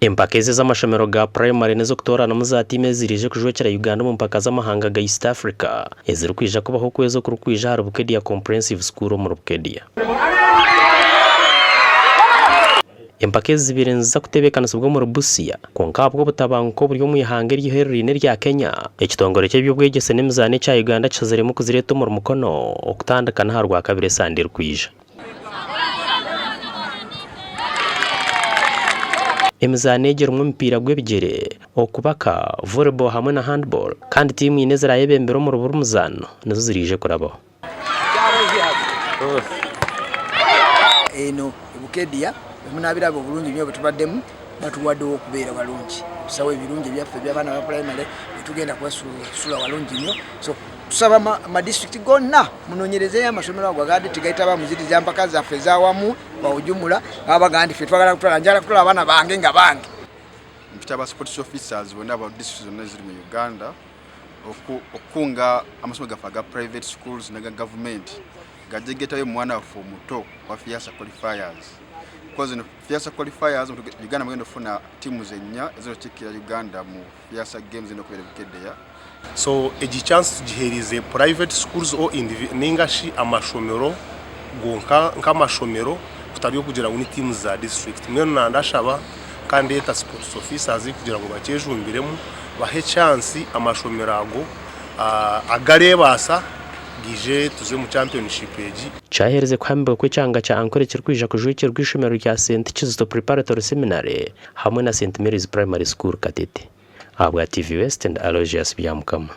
Empaka ezi ez'amashomero ga purayimare n'ez'okutooranamu za tiimu eziraije kujwekyera Uganda omu mpaka z'amahanga ga East Africa ezirikwija kubaho okwezi okurikwija ahari Bukedea Comprehensive School omuri Bukedea. Empaka ezi zibaire niziza kutebeekanisibwa omuri Busia kwonka ahabw'obutabanguko oburi omu ihanga erihereraine erya Kenya, ekitongore ky'eby'obwegyese n'emizaano ekya Uganda kishaziremu kuzireeta omuri Mukono okutandika n'aharwakabiri esande erikwija. Emizaano egi erimu omupiira gw'ebigyere, okubaka, volleyball hamwe na handball kandi tiimu ina ezirayebembere omuri buri muzaano nizo ziraije kurabaho. Eno Bukedia bwemunabiraba obulungi nyo bwetubaddemu batuwadde owokubeera walungi ebisawo ebirungi ebyaffe ebyabaana ba primary wetugenda kubasula walungi nyo so tusaba ama district gonna munonyerezeyo amasomero ago agandi tigaitaba muziri zampaka zaffe ezawamu kwa ujumla baba bagamba nti ffe twagala kutwala njagala kutwala abaana bange nga bange. Mpita ba sports officers bonna aba district zonna eziri mu Uganda okukunga amasomero gaffe aga private schools n'aga gavumenti gajje geetabe mu mwana waffe omuto wa FEASSSA qualifiers because zino FEASSSA qualifiers Uganda mugenda okufuna teams ennya ezizokiikirira Uganda mu FEASSSA games zirina okubeera e Bukedea. So egi chance tugiheerize private schools or ninga shi amashomero gonka nk'amashomero kutari okugira ngu ni teams za district. Mbwenu nandashaba kandi ndeeta sports officers kugira ngu bakyejumbiremu bahe chance amashomero ago agareebaasa gaije tuze omu championship egi. Kyaherize kuhamibwa ku ekyanga kya Ankole kirikwija kujwekyerwa eishomero rya Saint Kizito Preparatory Seminary hamwe na Saint Mary's Primary School Katete. Ahabwa TV West ndi Aloysius Byamukama.